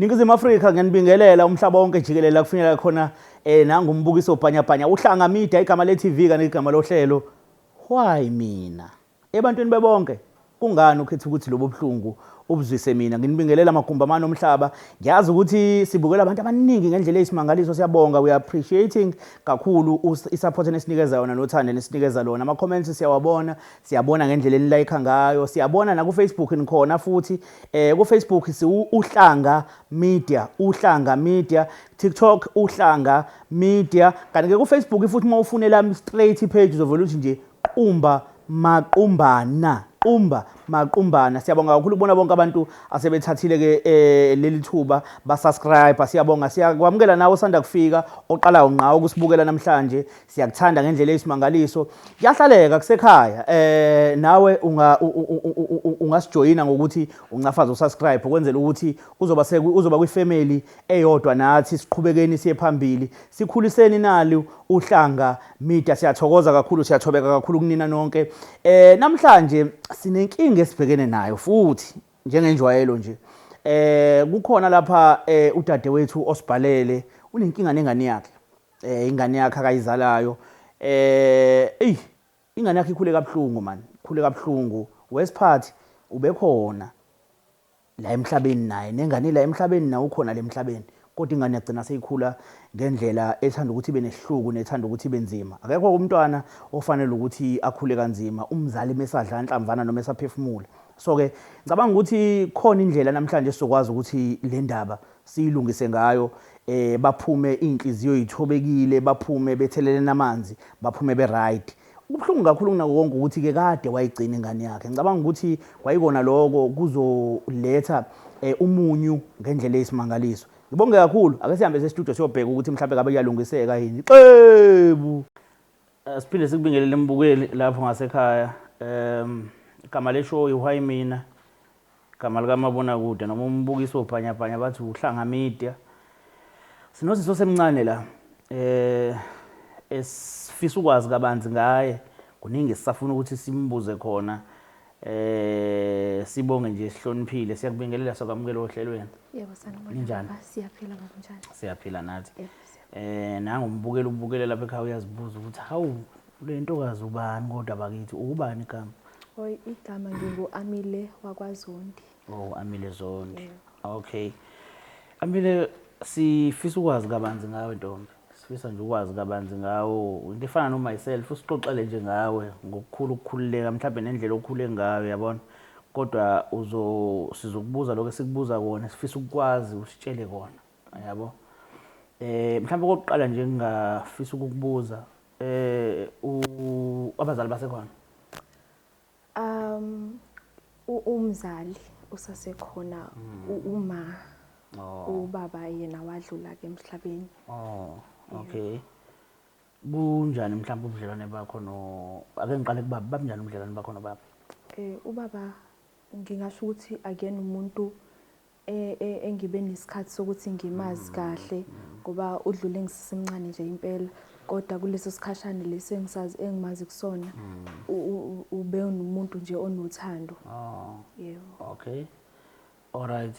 Ningizimu Afrika, ngiyanibingelela umhlaba wonke jikelele la kufinyelela khona nangumbukiso bhanyabhanya uHlanga Media, igama le-TV kanti igama lohlelo Why Mina. Ebantwini bebonke, kungani ukhetha ukuthi lobo buhlungu ubuzwise mina? Nginibingelela amagumbi amane omhlaba. Ngiyazi ukuthi sibukela abantu abaningi ngendlela eyisimangaliso. Siyabonga, we are appreciating kakhulu i-support enisinikeza yona nothando enisinikeza lona. Ama-comments siyawabona, siyabona ngendlela enilayikha ngayo, siyabona naku-Facebook nikhona futhi. Ku-Facebook siwu Uhlanga Media, Uhlanga Media, TikTok Uhlanga Media, kanti-ke ku-Facebook futhi uma ufuna elami straight page uzovela uthi nje Qumba Maqumbana, Qumba Maqumbana. Siyabonga kakhulu kubona bonke abantu asebethathile ke leli thuba basubscribe. Siyabonga, siyakwamukela nawe osanda kufika oqalayo ngqa ukusibukela namhlanje. Siyakuthanda ngendlela eyisimangaliso. Kuyahlaleka kusekhaya. Nawe ungasijoyina ngokuthi uncafaze usubscribe ukwenzela ukuthi uzoba uzoba kwifamily eyodwa nathi. Siqhubekeni siye phambili, sikhuliseni nali Uhlanga Media. Siyathokoza kakhulu, siyathobeka kakhulu kunina nonke. Namhlanje sinenkinga esibhekene nayo futhi njengenjwayelo nje. Kukhona lapha udadewethu osibhalele, unenkinga nengane yakhe. Ingane yakhe akayizalayo. Ey, ingane yakhe ikhule kabuhlungu man, ikhule kabuhlungu. Wesiphathi ubekhona la emhlabeni naye, nengane la emhlabeni nawe ukhona la emhlabeni, kodwa ingane yagcina seyikhula ngendlela ethanda ukuthi ibe nesihluku nethanda ukuthi ibe nzima. Akekho umntwana ofanele ukuthi akhule kanzima umzali mesadla nhlamvana noma esaphefumula. So-ke ngicabanga ukuthi khona indlela namhlanje sizokwazi ukuthi le ndaba siyilungise ngayo, baphume iy'nhliziyo y'thobekile, baphume bethelelene amanzi, baphume be-right. Kubuhlungu kakhulu kunako konke ukuthi-ke kade wayigcina ingane yakhe. Ngicabanga ukuthi kwayikona lokho kuzoletha umunyu ngendlela eyisimangaliso. Ngibonge kakhulu, ake sihambe se-studio siyobheka ukuthi mhlawumbe ngabe kuyalungiseka yini. Xebu! Siphinde sikubingelele mbukeli lapho ngasekhaya. Igama le-show i-Why Mina, igama likamabonakude noma umbukiso obhanyabhanya bathi Uhlanga Media. Sinosisi osemncane la esifisa ukwazi kabanzi ngaye. Kuningi esisafuna ukuthi simbuze khona. Sibonge nje, sihloniphile, siyakubingelela, siyakwamukela ohlelweni. Yebo, sanibona. Ninjani? Baba. Siyaphila baba, njani? Siyaphila nathi. Yebo, siyaphila. Nangu umbukeli ubukele lapha ekhaya uyazibuza ukuthi hawu, le ntokazi ubani kodwa bakithi, ubani igama? Oy, igama ngingu-Amile wakwaZondi. Oh, Amile Zondi. Yebo. Okay. Amile, sifisa ukwazi kabanzi ngawe ntombi. Sifisa nje ukwazi kabanzi ngawe. Into efana no myself, usixoxele nje ngawe ngokukhulu ukukhululeka, mhlawumbe nendlela okhule ngayo, yabona. Kodwa uzo sizokubuza lokho esikubuza kona, sifisa ukwazi usitshele kona, yabo. Mhlawumbe okokuqala nje ngingafisa ukukubuza, abazali basekhona? Umzali usasekhona, uma ubaba yena wadlula ke emhlabeni. Oh, okay. Bunjani mhlawumbe ubudlelwane bakho no, ake ngiqale kubaba, babunjani ubudlelwane bakho nobaba? Ubaba ngingasho ukuthi akuyena umuntu engibe nesikhathi sokuthi ngimazi kahle ngoba udlule ngisesemncane nje impela, kodwa kuleso sikhashana lesi engisazi engimazi kusona ube umuntu nje onothando. Oh. Yebo. Okay. All right.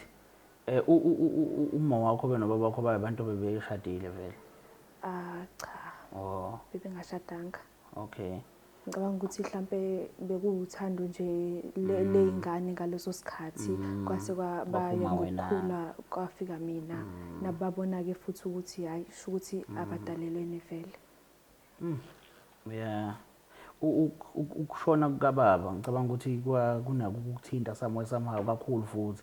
Uma wakho benobaba bakho bayabantu bebeshadile vele? Ah, cha. Oh. Bebengashadanga. Okay. Ngicabanga ukuthi mhlambe bekuwuthando nje leyingane ngaleso sikhathi, kwase kwabaya Kwaphuma wena. ngokukhula kwafika mina, nababona ke futhi ukuthi hayi, sho ukuthi abadalelene vele. Yeah. Ukushona kukababa ngicabanga ukuthi kunako ukukuthinta somewhere somehow kakhulu futhi.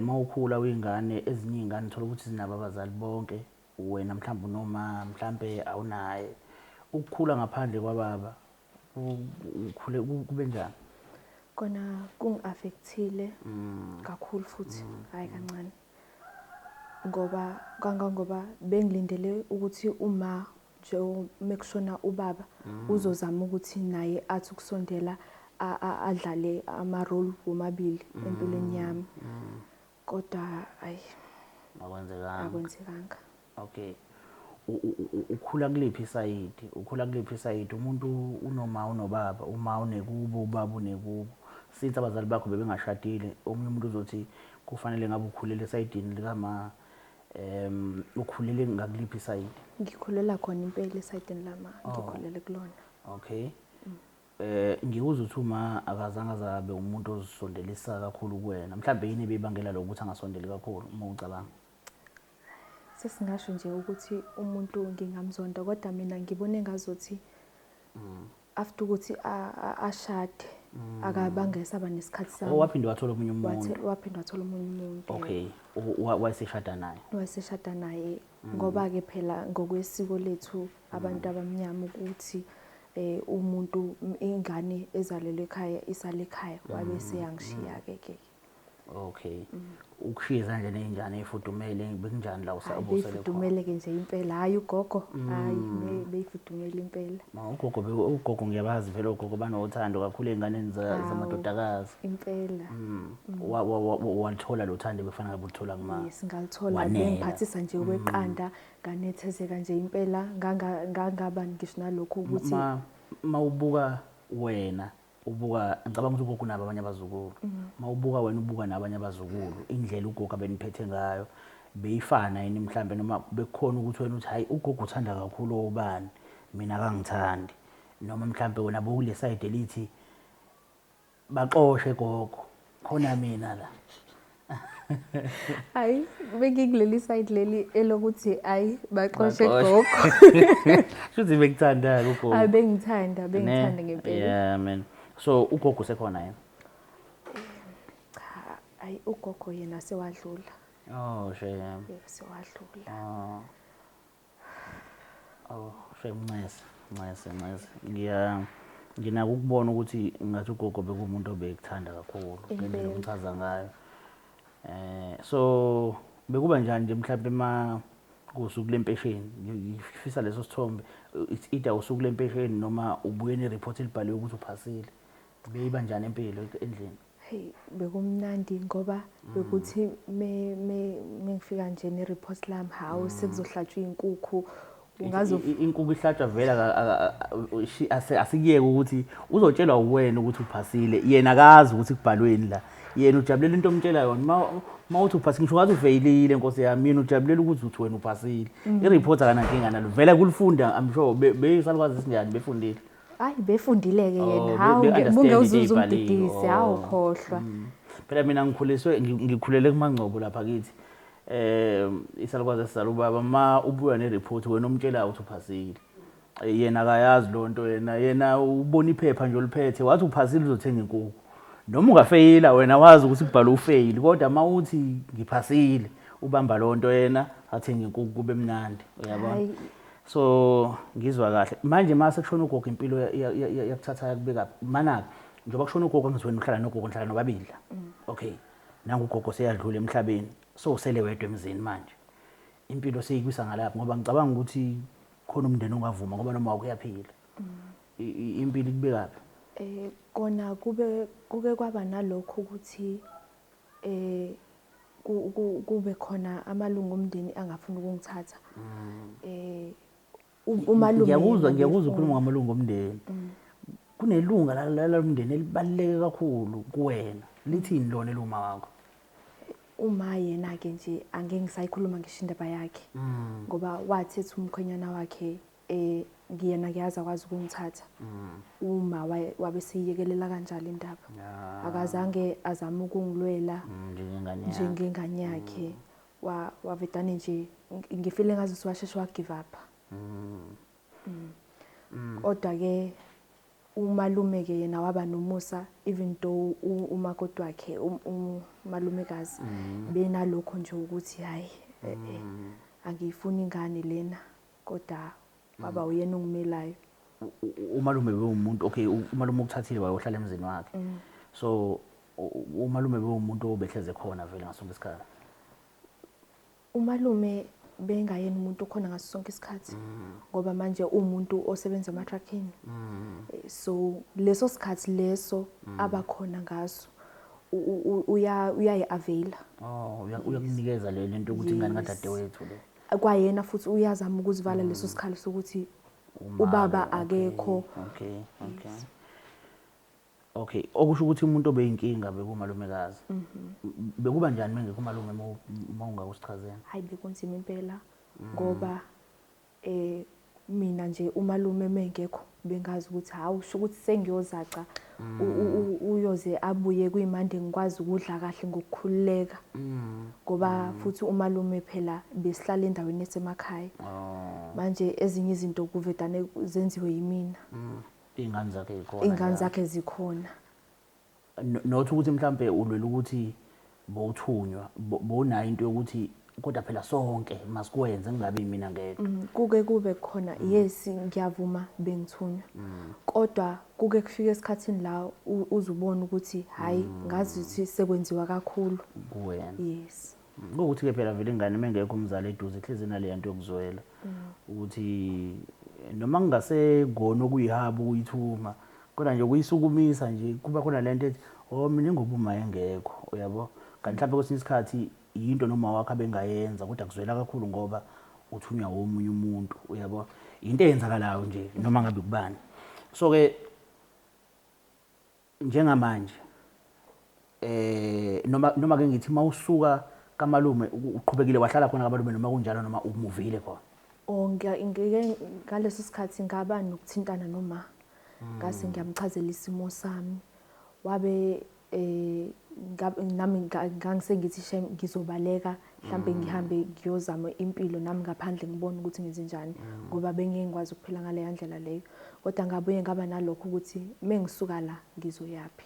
Mawukhula uyingane, ezinye izingane uthola ukuthi zinabo abazali bonke, wena mhlawumbe unoma mhlambe awunaye. Ukukhula ngaphandle kwababa ukhule kube njani? Kona kungi-affectile kakhulu futhi, hayi kancane. Ngoba kangangoba bengilindele ukuthi uma nje mekushona ubaba uzozama ukuthi naye athi ukusondela adlale ama-role womabili empilweni yami. Kodwa ayi, akwenzekanga. Akwenzekanga. Okay. Ukhula kuliphi isayidi? Ukhula kuliphi isayidi? Umuntu unoma unobaba, uma unekubo, ubaba unekubo. Since abazali bakho bebengashadile, omunye umuntu uzothi Kufanele ngabe ukhulele esayidini likama, ukhulele ngakuliphi isayidi? Ngikhulela khona impela esayidini lama, ngikhulele kulona. Okay. Ngikuzwa ukuthi uma akazange azabe umuntu ozisondelisa kakhulu kuwena. Mhlawumbe yini ebeyibangela lokho ukuthi angasondeli kakhulu uma ucabanga? Sesingasho nje ukuthi umuntu ngingamzonda, kodwa mina ngibone ngazothi after ukuthi ashade akabange esaba nesikhathi sami. Oh, waphinde wathola omunye umuntu. Waphinde wathola omunye umuntu. Okay, wayeseshada naye. Wayeseshada naye ngoba ke phela ngokwesiko lethu abantu abamnyama ukuthi umuntu ingane ezalelwe ekhaya isale ekhaya, wabe seyangishiya ke ke. Okay. Ukushiya ezandleni ey'njani ey'fudumele, bekunjani la ubusele khona? Beyifudumele ke nje impela, hhayi ugogo, hhayi beyifudumele impela. Ugogo ugogo ngiyabazi vele, ogogo banothando kakhulu ey'nganeni zamadodakazi. Impela. Walithola lo thando bekufanele ngabe ulithola kuma? Yes, ngalithola. Wanela. Bengiphathisa nje okweqanda, nganethezeka nje impela, ngangaba ngisho nalokho ukuthi Mawubuka wena, ubuka, ngicabanga ukuthi ugogo unabo abanye abazukulu. Mawubuka wena ubuka nabanye abazukulu, indlela ugogo abeniphethe ngayo beyifana yini mhlambe, noma bekukhona ukuthi wena uthi hayi ugogo uthanda kakhulu obani, mina akangithandi, noma mhlambe wena bowule side elithi baxoshe gogo khona mina la? Hayi, bengikuleli side leli elokuthi hayi baxoshe gogo. Shuthi bekuthanda ugogo. Hayi, bengithanda, bengithanda ngempela. Yeah man. So ugogo usekhona yena? Cha, hayi ugogo yena sewadlula. Oh shame. Yebo, sewadlula. Oh. Oh, shame, ncese, ncese, ncese. Nginako ukubona ukuthi ngathi ugogo bekuwumuntu obekuthanda kakhulu ngendlela omchaza ngayo. So bekuba njani nje mhlawumbe ma kusuku lempesheni, ngifisa leso sithombe, it's either usuku lempesheni noma ubuye ne-report elibhaliwe ukuthi uphasile. Beyiba njani impilo endlini? Hey, bekumnandi ngoba bekuthi mengifika nje ne-report lami, hawu sekuzohlatshwa inkukhu. Inkukhu ihlatshwa vele asikuyeke ukuthi uzotshelwa uwena ukuthi uphasile, yena akazi ukuthi kubhalweni la. Yena ujabulela into omtshela yona. Ma uthi uphasile, ngisho ngathi ufeyilile nkosi yami, yena ujabulela ukuthi uthi wena uphasile. I-report akanankinga nalo. Vele kulifunda, I'm sure beyisalukwazi sinjani befundile. Hayi, befundile ke yena. Oh, Hawu, be-understand bungewuzuza into eyibhaliwe. umdidisi, hawu, Oh. khohlwa. Phela mina ngikhulele kuMangcobo lapha kithi. Isalukwazi esizala ubaba, ma ubuya ne-report wena omtshelayo ukuthi uphasile. Yena akayazi loo nto, yena ubona iphepha nje oliphethe, wathi uphasile uzothenga inkukhu. Noma ungafeyila wena wazi ukuthi kubhalwe ufeyili, kodwa ma uthi ngiphasile ubamba loo nto, yena athenge inkukhu kube mnandi, uyabona? Hhayi. So ngizwa kahle. Manje mase kushona ugogo impilo yakuthatha yakubeka mana, njengoba kushona ugogo ngithi wena uhlala nogogo, nihlala nobabili la. Okay. Nangu ugogo seyadlula emhlabeni, so usele wedwa emzini manje. Impilo seyikwisa ngalapho ngoba ngicabanga ukuthi khona umndeni ongavuma ngoba noma uyaphila. Impilo ikubekaphi? Kona kuke kwaba nalokho ukuthi kube khona amalungu omndeni angafuni ukungithatha. Umalume yena Ngiyakuzwa befuna. ukhuluma ngamalungu omndeni. Kunelunga lomndeni elibaluleke kakhulu kuwena. Lithini lona eluma wakho? Uma yena ke nje angeke ngisayikhuluma ngisho indaba yakhe. Ngoba wathetha umkhwenyana wakhe, ngiyena ngiyazi akwazi ukungithatha. Uma wabe seyiyekelela kanjalo indaba. Akazange azame ukungilwela Njengengane yakhe. njengengane yakhe. Wavedane nje, ngifile ngathi washeshe wa give up. Kodwa ke umalume ke yena waba nomusa, even though umakoti wakhe, umalumekazi, benalokho nje ukuthi hayi, angiyifuni ingane lena, kodwa waba uyena ongimelayo. Umalume bewumuntu, okay, umalume ukuthathile wayohlala emzini wakhe. So umalume bewumuntu obehleze khona vele ngaso sonke isikhathi. Umalume bengayena umuntu okhona ngaso sonke isikhathi. Ngoba manje umuntu osebenza ematrackini. So leso sikhathi leso abakhona ngaso, uyayi-availa. Oh, uyakunikeza le lento ukuthi ingane kadadewethu le. Kwayena futhi uyazama ukuzivala leso sikhala sokuthi Umama, ubaba okay, akekho. Okay, okay. Yes. Okay, okusho ukuthi umuntu obeyinkinga bekumalumekazi. Bekuba njani mengekho umalume uma ungakusichazela? Hayi, bekunzima impela ngoba mina nje umalume mengekho bengazi ukuthi hawu sho ukuthi sengiyozaca uyoze abuye kuyimande ngikwazi ukudla kahle ngokukhululeka. Ngoba futhi umalume phela besihlala endaweni esemakhaya. Manje ezinye izinto kuvedane zenziwe yimina. Iy'ngane zakhe zikhona. Iy'ngane zakhe zikhona. Not ukuthi mhlambe ulwela ukuthi bowuthunywa, bowunayo into yokuthi kodwa phela sonke masikwenze ngingabi mina ngedwa. Kuke kube khona, yes ngiyavuma bengithunywa. Kodwa kuke kufike esikhathini la uzubona ukuthi hayi ngazi ukuthi sekwenziwa kakhulu kuwena. Yes. Ngokuthi ke phela vele ingane mengekho umzali eduze hlezi nale yanto yokuzwela ukuthi noma ngingasegona okuyihaba ukuyithuma kodwa nje ukuyisukumisa nje kuba khona lento ethi oh mina ngoba uma engekho uyabo. Kanti mhlawumbe kwesinye isikhathi yinto noma wakhe abengayenza kodwa kuzwela kakhulu ngoba uthunywa womunye umuntu uyabo. Into eyenzakalayo nje noma ngabe kubani. So ke njengamanje noma ke ngithi mawusuka kamalume uqhubekile wahlala khona kamalume noma kunjalo noma umuvile khona? Ngike ngaleso sikhathi ngaba nokuthintana noma ngase ngiyamchazela isimo sami. Wabe nami ngangisengithi shem ngizobaleka mhlambe ngihambe ngiyozama impilo nami ngaphandle ngibone ukuthi ngenzenjani ngoba bengeke ngikwazi ukuphila ngale ndlela leyo. Kodwa ngabuye ngaba nalokho ukuthi mengisuka la ngizoyapi.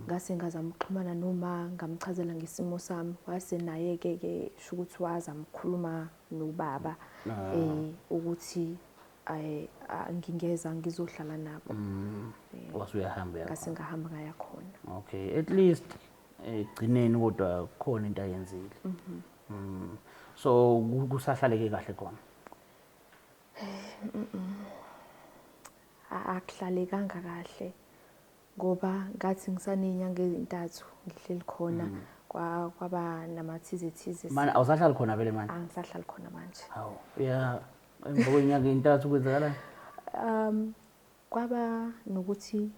Ngase ngazama ukuxhumana noma ngamchazela ngesimo sami, wase naye ke ke sho ukuthi wazama ukukhuluma nobaba ukuthi ngingeza ngizohlala nabo. Wase uyahamba yakho? Ngase ngahamba ngaya khona. Okay, at least egcineni kodwa khona into ayenzile. So kusahlaleke kahle khona? Akuhlalekanga kahle ngoba ngathi ngisanenyanga ezintathu ngihleli khona kwaba namathize thize. Manje awusahlali khona vele manje? Angisahlali khona manje. Hawu, uya emva kwenyanga ezintathu kwenzakalani? Kwaba nokuthi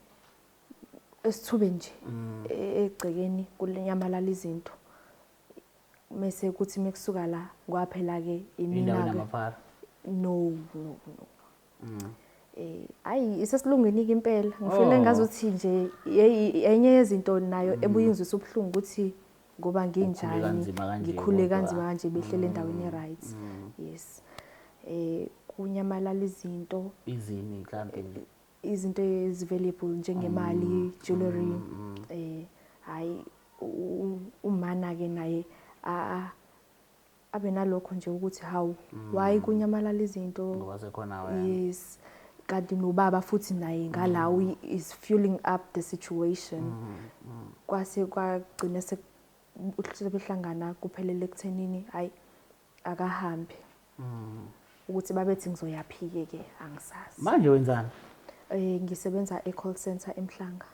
esithube nje egcekeni kulinyamalala izinto. Mase kuthi mekusuka la kwaphela ke imina ke. No no no. Ayi isesilungini ke impela. Ngifile ngazuthi nje enye yezinto nayo ebuyingizwisa ubuhlungu ukuthi ngoba nginjani ngikhule kanzima kanje behlele endaweni e-right. Yes. Kunyamalala izinto izini mhlambe nje izinto ezivaluable njengemali, jewelry. Hayi umana ke naye abe nalokho nje ukuthi hawu why kunyamalala izinto ngoba sekhona wena. Yes. Kanti nobaba futhi naye ngalawo is fueling up the situation. Kwase kwagcina sebehlangana kuphelele ekuthenini hayi akahambe. Ukuthi babethi ngizoyaphike ke angisazi. Manje wenzani? Ngisebenza e-call center eMhlanga.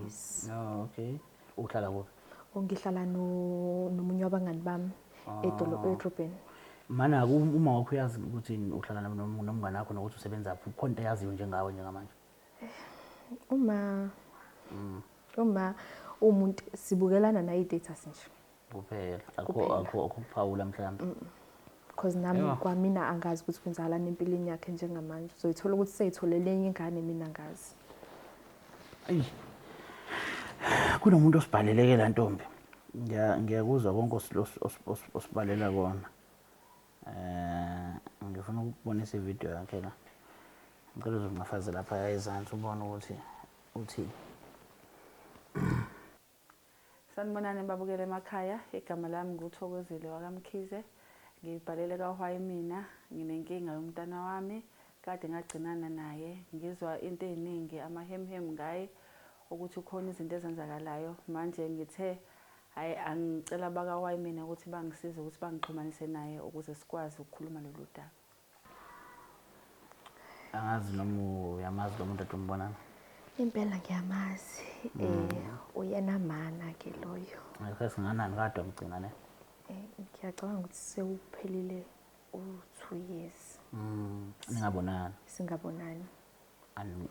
Yes. Oh, okay. Uhlala kuphi? Ngihlala nomunye wabangani bami edolobheni. Mana uma wakho uyazi ukuthi uhlala nomngane wakho nokuthi usebenza phi, khona into eyaziyo njengawe njengamanje? Uma umuntu sibukelana naye i-status nje. Kuphela. Akho akuphawula mhlawumbe. Because nami kwamina angazi ukuthi kwenzakalani empilweni yakhe njengamanje. Uzoyithola ukuthi seyitholele enye ingane mina angazi. Ayi. Kunomuntu osibhaleleke la ntombi. Ngiyakuzwa konke osibhalela kona. Ngifuna ukubonisa ivideo yakhe la. Ngicela uzongifaze lapha ezansi ubone ukuthi uthi. Sanibonani babukele emakhaya, igama lami nguThokozile wakaMkhize. Ngibhalele kaHwayi mina, nginenkinga yomntana wami, kade ngagcinana naye, ngizwa into eziningi amahemhem ngaye ukuthi ukhona izinto ezenzakalayo. Manje ngithe hayi angicela bakaHwayi mina ukuthi bangisize ukuthi bangixhumanise naye ukuze sikwazi ukukhuluma lolu daba. Angazi noma uyamazi lo muntu ombonana. Impela ngiyamazi. Uyena mana ke loyo. Ngisesinganani kade umgcina ne? Ngiyacabanga ukuthi sewuphelile u2 years. Ningabonani. Singabonani.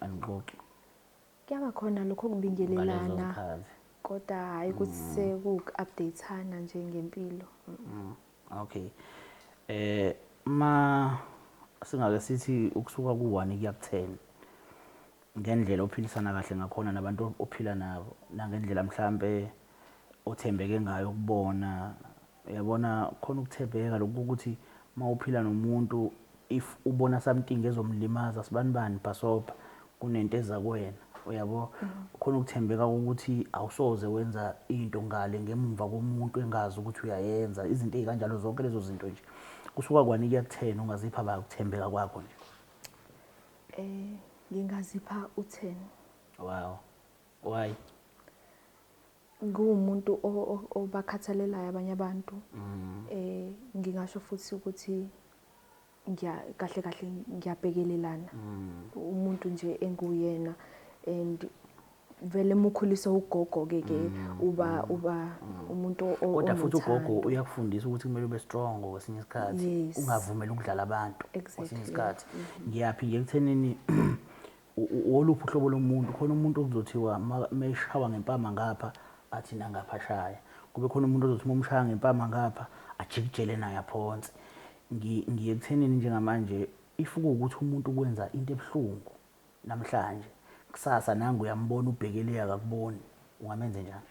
Anixoxi. Kuyaba khona lokho Ngalezo kubingelelana zikhathi. kodwa hhayi ukuthi sekuku-update-ana nje ngempilo. Okay. Ma singake sithi ukusuka ku-1 kuya ku-10 ngendlela ophilisana kahle ngakhona nabantu ophila nabo, nangendlela mhlambe othembeke ngayo kubona, uyabona khona ukuthembeka lokhu ukuthi mawuphila nomuntu, if ubona something ezomlimaza sibanibani bhasobha kunento eza kuwena, uyabo, khona ukuthembeka ukuthi awusoze wenza into ngale ngemumva komuntu engazi ukuthi uyayenza izinto ey'kanjalo, zonke lezo zinto nje. Kusuka kwani kuya ku-10 ungazipha ba ukuthembeka kwakho nje? Ngingazipha u-10. Wow. Why? Nguwumuntu obakhathalelayo abanye abantu. Ngingasho futhi ukuthi kahle kahle ngiyabhekelelana. Umuntu nje enguyena, and vele mukhuliswa ugogo ke ke uba umuntu Kodwa futhi ugogo onothando. uyakufundisa ukuthi kumele ube strong kwesinye isikhathi, ungavumeli ukudlala abantu kwesinye isikhathi. Ngiyaphi nje ekuthenini woluphi uhlobo lomuntu? Khona umuntu okuzothiwa meshawa ngempama ngapha athi nangapha shaya, kube khona umuntu ozothi uma umshaya ngempama ngapha ajikijele naye aphonse. Ngiye ekuthenini njengamanje, if kuwukuthi umuntu ukwenza into ebuhlungu namhlanje, kusasa nangu uyambona ubhekele akakuboni, ungamenze njani?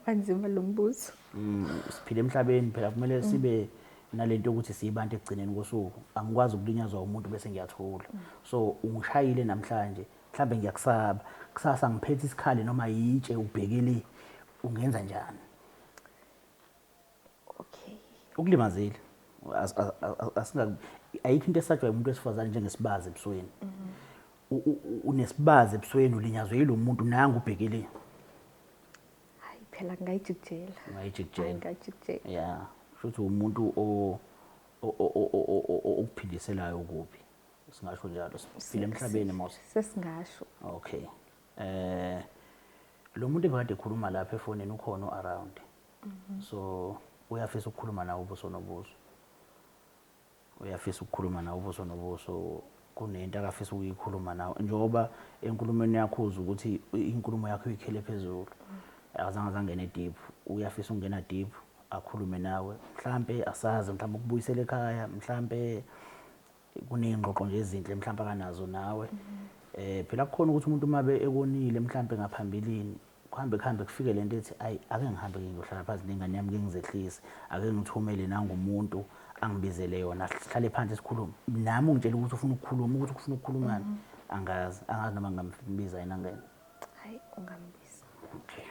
Anzima lo mbuzo. Siphila emhlabeni phela, kumele sibe nalento yokuthi siyibantu ekugcineni kosuku. Angikwazi ukulinyazwa umuntu bese ngiyathula. So ungishayile namhlanje, mhlambe ngiyakusaba, kusasa ngiphethe isikhali noma yitshe ubhekele, ungenza njani? Okay. Ukulimazile. Ayikho into esatshwa umuntu wesifazane njengesibazi ebusweni. Unesibazi ebusweni, ulinyazwe yilo muntu nangu ubhekele. Hayi phela ngingayijikijela. Ungayijikijela. Hayi, ngingayijikijela. Yeah, futhi umuntu okuphindiselayo kuphi? Singasho njalo, siphila emhlabeni mos. Sesingasho. Okay. Lo muntu ebekade ekhuluma lapha efonini ukhona around. So uyafisa ukukhuluma nawe ubuso nobuso. Uyafisa ukukhuluma nawe ubuso nobuso, kunento akafisa ukuyikhuluma nawe. Njengoba enkulumweni yakho uzwa ukuthi inkulumo yakho uyikhele phezulu. Akazange angene deep, uyafisa ukungena deep akhulume nawe. Mhlambe asazi, mhlambe ukubuyisela ekhaya, mhlambe kuney'ngxoxo nje ezinhle mhlambe akanazo nawe. Phela kukhona ukuthi umuntu uma ekonile mhlambe ngaphambilini, kuhambe kuhambe kufike lento ethi ayi ake ngihambe ke ngiyohlala phansi nengane yami ke ngizehlise, ake ngithumele nangumuntu angibizele yona, sihlale phansi sikhulume. Nami ungitshela ukuthi ufuna ukukhuluma, ukuthi ufuna ukukhulumani. Angazi, angazi noma ngingambiza yena angene. Hayi, ungambiza. Okay.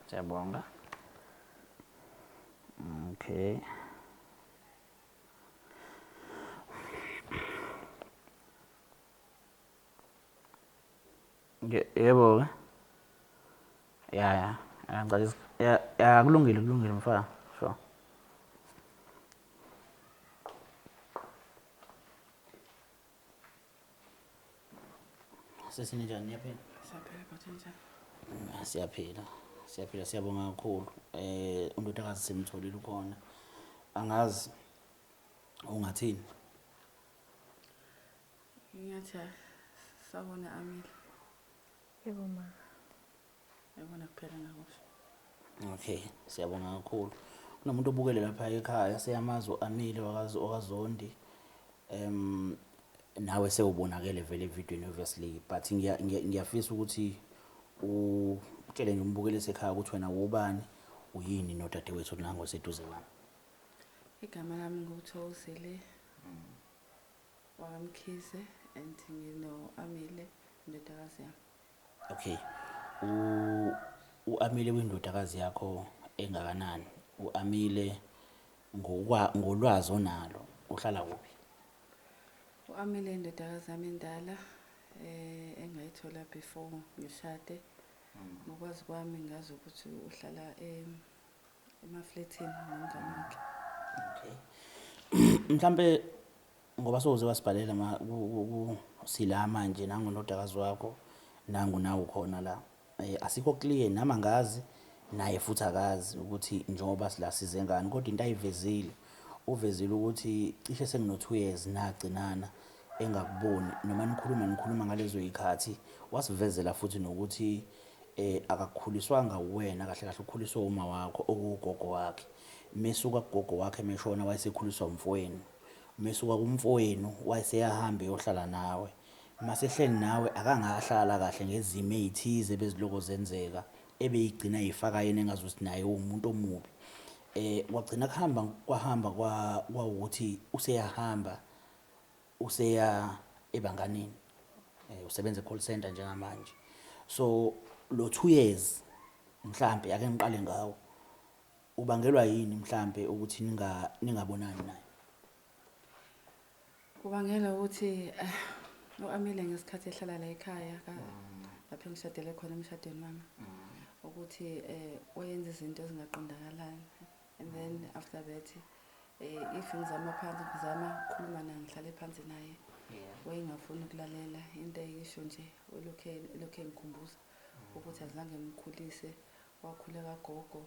Siyabonga. Okay. Yebo ke. Ya, ya. Ya, ngicela ya, ya, kulungile, kulungile mfana. Sure. Sesinjani, niyaphila? Siyaphila, bhuti, njani? Siyaphila. Siyaphila, siyabonga kakhulu. Undodakazi simtholile ukhona. Angazi ungathini? Ngiyathi sawubona Amile. Yebo ma. Yabona kuphela ngakusho. Okay, siyabonga kakhulu. Kunomuntu obukele lapha ekhaya, siyamazi uAmile wakaZondi. Nawe sewubonakele vele evidweni obviously, but ngiyafisa ukuthi utshele nje umbukeli esekhaya ukuthi wena ubani, uyini nodadewethu nango seduze kwami. Igama lami nguThokozile wakaMkhize and ngino Amile indodakazi yami. Okay. uAmile uyindodakazi yakho engakanani? uAmile ngolwazi onalo uhlala kuphi? uAmile indodakazi yami endala engayithola before ngishade. Ngokwazi kwami ngazi ukuthi uhlala emafletini nomngane wakhe. Okay. Mhlambe ngoba soze wasibhalela sila manje nangu ndodakazi wakho nangu nawe ukhona la. Asikho clear nami angazi naye futhi akazi ukuthi njengoba sila size ngani, kodwa into ayivezile uvezile ukuthi cishe sengino 2 years nagcinana engakuboni noma nikhuluma nikhuluma ngalezo zikhathi. Wasivezela futhi nokuthi akakhuliswanga uwena kahle kahle, ukhuliswe uma wakho okuwugogo wakhe. Mesuka kugogo wakhe meshona wayesekhuliswa umfowenu, mesuka kumfowenu wayeseyahamba eyohlala nawe. Masehleli nawe akangahlala kahle ngezimo ey'thize beziloko zenzeka ebeyigcina eyifaka yena engazuthi naye uwumuntu omubi. Kwagcina kuhamba kwahamba kwawukuthi useyahamba useya ebanganini, usebenza e-call center njengamanje. So lo 2 years mhlambe ake ngiqale ngawo, ubangelwa yini mhlambe ukuthi ningabonani naye? Kubangela ukuthi u-Amile ngesikhathi ehlala la ekhaya lapho engishadele khona emshadweni wami, ukuthi wayenza izinto ezingaqondakalani, and then after that if ngizama phansi ngizama ukukhuluma naye, ngihlale phansi naye, wayengafuni ukulalela into eyisho nje, elokhu engikhumbuza ukuthi azange ngimkhulise, wakhula kagogo,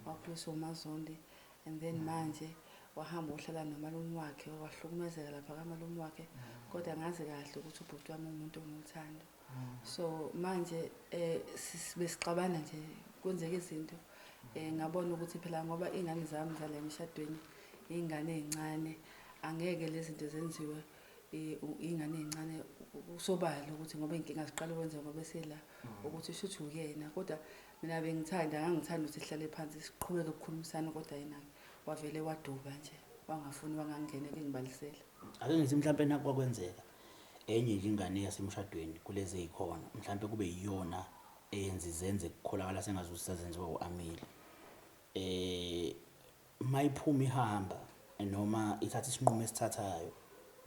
wakhuliswa uMazondi, and then manje wahamba uhlala nomalume wakhe, wahlukumezeka lapha kamalume wakhe, kodwa ngazi kahle ukuthi ubhuti wami umuntu onothando. So manje besixabana nje, kwenzeka izinto, ngabona ukuthi phela ngoba iy'ngane zami zala emshadweni iy'ngane ey'ncane, angeke lezi zinto zenziwe iy'ngane ey'ncane, kusobala ukuthi ngoba iy'nkinga ziqala ukwenzeka ngoba esela ukuthi shuthi uyena. Kodwa mina bengithanda, ngangithanda ukuthi sihlale phansi siqhubeke ukukhulumisana, kodwa yena wavele waduba nje, wangafuni wangangena engibalisela. Ake ngithi mhlampe nakwakwenzeka enye nje ingane yasemshadweni kulezi ezikhona, mhlampe kube yiyona eyenza izenze kukholakala sengazuthi sazenziwa u-Amile. Mayiphuma ihamba noma ithatha isinqumo esithathayo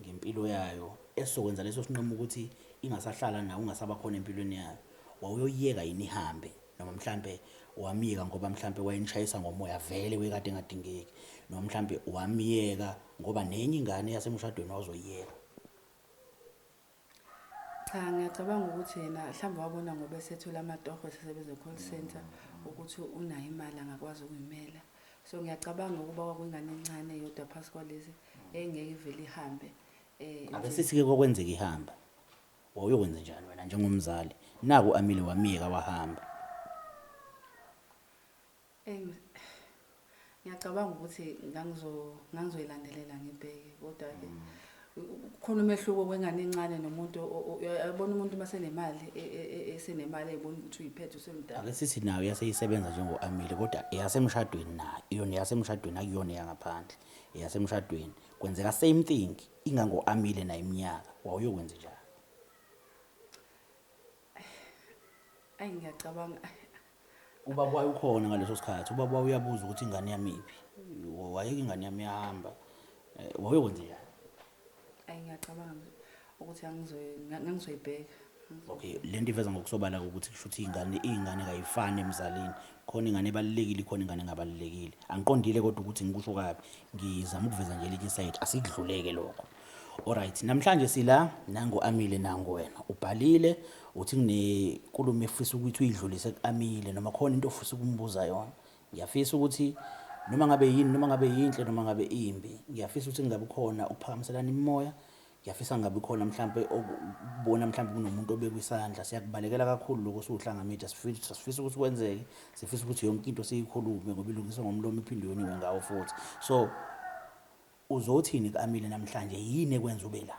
ngempilo yayo esizokwenza leso sinqumo ukuthi ingasahlala nawe, ungasaba khona empilweni yayo, wawuyoyiyeka yini ihambe? Noma mhlambe wamiyeka ngoba mhlambe wayenishayisa ngomoya vele wekade engadingeki, noma mhlambe wamiyeka ngoba nenye ingane yasemshadweni wazoyiyeka? Cha, ngiyacabanga ukuthi yena mhlawumbe wabona ngoba esethola amatoho esesebenza e-call center ukuthi unayo imali angakwazi ukuyimela. So ngiyacabanga ukuba kwakuyingane encane yodwa phasi kwalezi engeke ivele ihambe. Ake sithi-ke kwakwenzeka ihamba, wawuyokwenza njani wena njengomzali? Naku Amile wamiyeka wahamba. Ngiyacabanga ukuthi ngangizoyilandelela ngibheke, kodwa-ke kukhona umehluko kwengane encane nomuntu uyabona umuntu uma senemali, esenemali eyibona ukuthi uyiphethe usemdala. Ake sithi nayo yaseyisebenza njengo-Amile, kodwa eyasemshadweni nayo, iyona eyasemshadweni, akuyona eyangaphandle, eyasemshadweni. Kwenzeka same thing, ingango-Amile nayo iminyaka, wawuyokwenza njani? Ayi, ngiyacabanga. Ubaba wayekhona ngaleso sikhathi, ubaba uyabuza ukuthi ingane yami iphi, wayeke ingane yami iyahamba, wawuyokwenza njani? Ayi, ngiyacabanga ukuthi ngangizoyibheka. Okay, le nto iveza ngokusobala ukuthi kusho ukuthi iy'ngane kayifani emzalini. Khona ingane ebalulekile, khona ingane engabalulekile. Angiqondile kodwa ukuthi ngikusho kabi, ngizama ukuveza nje elinye isayidi, asikudluleke lokho. Alright, namhlanje sila nangu Amile nangu wena. Ubhalile uthi kunenkulumo efisa ukuthi uyidlulise ku-Amile noma khona into ofisa ukumbuza yona. Ngiyafisa ukuthi noma ngabe yini, noma ngabe yinhle, noma ngabe imbi, ngiyafisa ukuthi kungabi khona ukuphakamiselana imimoya. Ngiyafisa ngabe khona mhlambe ukubona mhlambe kunomuntu obekwe isandla. Siyakubalekela kakhulu lokho siwuHlanga Media, sifisa ukuthi kwenzeke, sifisa ukuthi yonke into siyikhulume ngoba ilungiswa ngomlomo iphinde yoniwe ngawo futhi. So uzothini ku-Amile namhlanje, yini ekwenza ube la?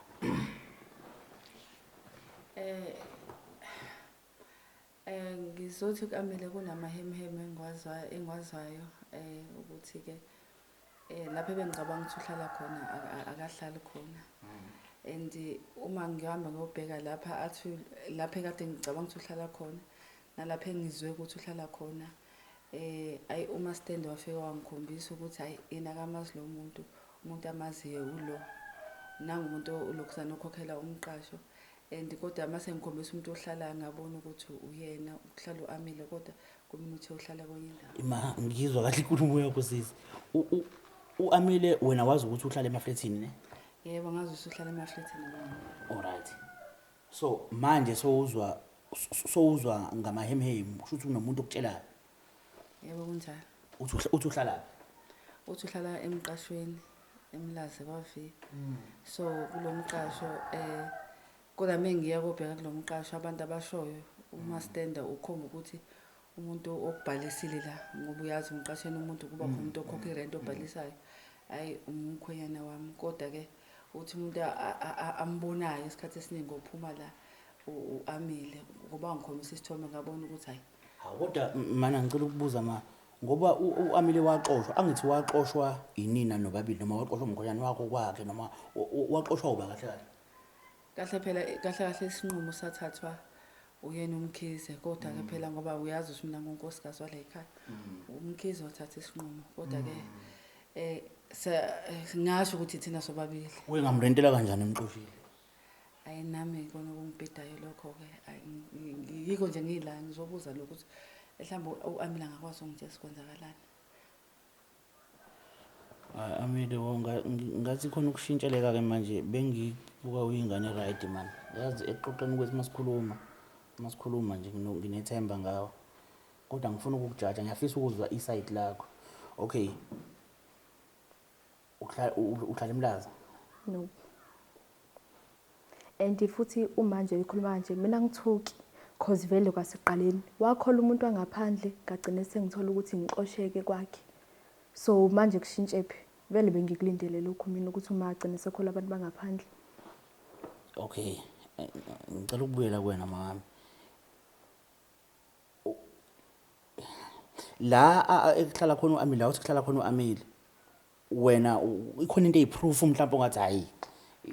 Ngizothi ku-Amile kunamahemheme engiwazwayo, ukuthi-ke lapho ebengicabanga ukuthi uhlala khona akahlali khona. And uma ngihamba ngiyobheka lapha athi lapha ekade ngicabanga ukuthi uhlala khona nalapha engizwe ukuthi uhlala khona, ayi uma stand wafika wangikhombisa ukuthi hayi yena akamazi lo muntu, umuntu amaziyo ulo nangumuntu olokhuzana okhokhela umqasho. And kodwa mase ngikhombisa umuntu ohlala ngabona ukuthi uyena uhlala u-Amile, kodwa kumina uthe uhlala kwenye indawo. Ma ngizwa kahle inkulumo yakho sisi. U-Amile wena wazi ukuthi uhlala emaflethini ne? Yebo, ngazi ukuthi uhlala emaflethini. Alright. So manje sowuzwa ngamahemhemu, kusho ukuthi kunomuntu okutshelayo. Yebo, kunjalo. Uthi uhlalaphi? Uthi uhlala emqashweni. eMlazi kwa-V. So kulo mqasho kodwa mengiya kobheka kulo mqasho abantu abashoyo umastenda ukhomba ukuthi umuntu okubhalisile la, ngoba uyazi umqasheni umuntu kuba khona umuntu okhokha irent obhalisayo. Hhayi umkhwenyana wami, kodwa-ke uthi umuntu ambonayo isikhathi esiningi ophuma la u-Amile, ngoba wangikhombisa isithombe ngabona ukuthi hhayi. Hawu kodwa mana ngicela ukubuza ma, ngoba u-Amile waxoshwa, angithi waxoshwa inina nobabili, noma waxoshwa umkhwenyana wakho kwakhe, noma waxoshwa uba kahle kahle? Kahle phela, kahle kahle isinqumo sathathwa uyena uMkhize, kodwa-ke phela ngoba uyazi ukuthi mina ngunkosikazi wala ekhaya, uMkhize wathatha isinqumo, kodwa-ke ngasho ukuthi thina sobabili. Uye ngamrentela kanjani emxoshile? Ayi nami ikona okungibhedayo lokho-ke. Ayi, yikho nje ngila ngizobuza lokho ukuthi mhlawumbe u-Amile angakwazi ukungitshela sikwenzakalani. Hayi, Amile, ngathi khona ukushintsheleka-ke manje, bengibuka uyingane right man. Yazi ekuxoxeni kwethu masikhuluma nje nginethemba ngawe. Kodwa ngifuna ukukujaja, ngiyafisa ukuzwa isayidi lakho. Okay. Uhlala eMlazi? No. And futhi uma nje ikhuluma kanje mina ngithuki, cause vele kwasekuqaleni wakhola umuntu wangaphandle, ngagcine sengithola ukuthi ngixosheke kwakhe. So manje kushintshe phi? Vele bengikulindele lokhu mina ukuthi uma agcine sekhola abantu bangaphandle. Okay. Ngicela ukubuyela kuwena mama. La ekuhlala khona u-Amile, la uthi kuhlala khona u-Amile. Wena ikhona into eyiproof mhlawumbe ongathi hayi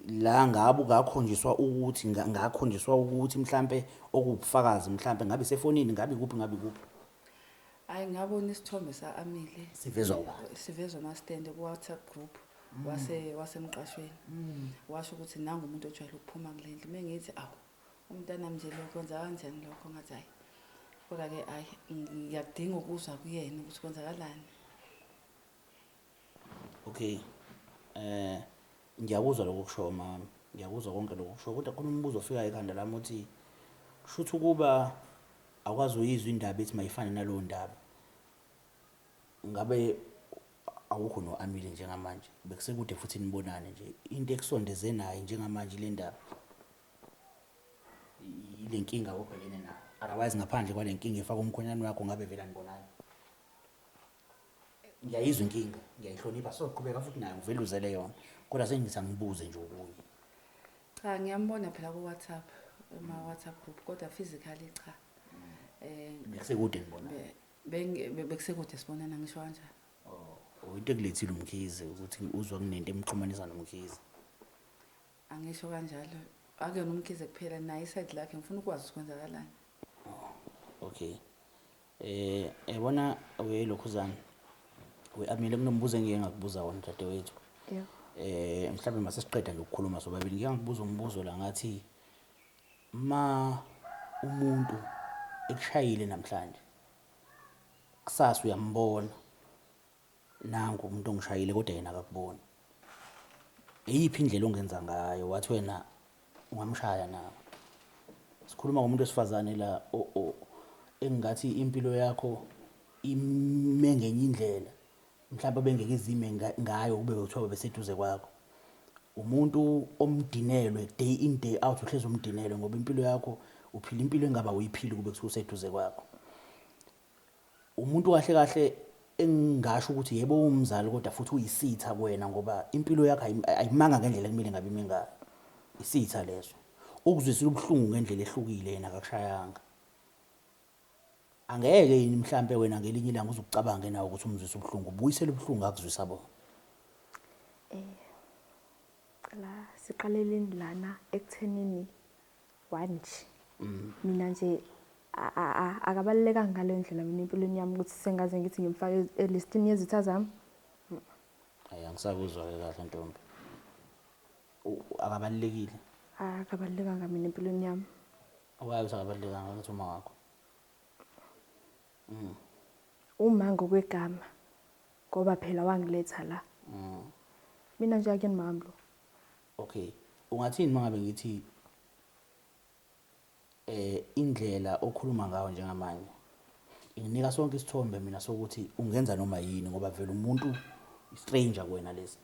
la ngabe ungakhonjiswa ukuthi ngakhonjiswa ukuthi mhlambe okubufakazi mhlambe ngabe sefonini, ngabe kuphi, ngabe kuphi? Hayi ngabona isithombe sa-Amile. Sivezwa ubani? Sivezwa amastende ku-WhatsApp group wasemqashweni. Washo ukuthi nangu umuntu ojwayele ukuphuma kule ndlu. Mengithi awu umntanami nje lokho kwenza kanjani lokho, ngathi hayi. Kodwa-ke hayi ngiyakudinga ukuzwa kuyena ukuthi kwenzakalani. Okay. Ngiyakuzwa lokho kusho mama. Ngiyakuzwa konke lokho kusho, kodwa khona umbuzo ofika ekhanda lami uthi kushuthi ukuba akwazi uyizwa indaba ethi mayifane nalowo ndaba. Ngabe awukho no-Amile njengamanje, bekusekude futhi nibonane nje. Into ekusondeze naye njengamanje le ndaba ile nkinga obhekene nayo. Otherwise ngaphandle kwale nkinga efaka umkhwenyana wakho ngabe vele anibonani. Ngiyayizwa inkinga, ngiyayihlonipha, soqhubeka futhi nayo ngivele uzele yona. Kodwa sengithi angibuze nje okunye. Cha, ngiyambona phela ku-WhatsApp, ema-WhatsApp group, kodwa physically cha. Bekusekude nibonana. Bekusekude sibonana, ngisho kanjalo. Oh, into ekulethile uMkhize ukuthi uzwa kunento emxhumanisa noMkhize. Angisho kanjalo. Akuyona uMkhize kuphela, naye iside lakhe ngifuna ukwazi ukuthi kwenzakalani. Oh, okay. Yabona we lokhuzana. We Amile, kunombuzo engike ngakubuza wona dadewethu. Yebo. Mhlawumbe mase siqeda nje ukukhuluma sobabili, ngike ngakubuza umbuzo la ngathi ma umuntu ekushayile namhlanje kusasa uyambona nangu umuntu ongishayile kodwa yena akakuboni, eyiphi indlela ongenza ngayo? Wathi wena ungamshaya nawe. Sikhuluma ngomuntu wesifazane la engathi impilo yakho ime ngenye indlela, mhlawumbe bengeke izime ngayo kube kuthiwa beseduze kwakho. Umuntu omdinelwe day in day out, uhlezi umdinelwe ngoba impilo yakho uphila impilo engaba uyiphili kube kuthiwa useduze kwakho. Umuntu kahle kahle engingasho ukuthi yebo umzali kodwa futhi uyisitha kuwena ngoba impilo yakho ayimanga ngendlela ekumele ngabe ime ngayo. Isitha leso. Ukuzwisile ubuhlungu ngendlela ehlukile, yena akakushayanga. Angeke yini mhlambe wena ngelinye ilanga uzukucabange nawe ukuthi umzwise ubuhlungu, ubuyisele ubuhlungu akuzwisa bona? La siqaleleni lana ekuthenini one nje. Mina nje akabalulekanga ngale ndlela mina empilweni yami ukuthi sengaze ngithi ngimfake elistini yezitha zami. Hayi, angisakuzwa-ke kahle ntombi. Akabalulekile? Akabalulekanga mina empilweni yami. Why uthi akabalulekanga ukuthi uma wakho? Uma ngokwegama ngoba phela wangiletha la. Mina nje akuyena mama lo. Okay. Ungathini mangabe ngithi indlela okhuluma ngayo njengamanje inginika sonke isithombe mina sokuthi ungenza noma yini ngoba vele umuntu stranger kuwena lesi.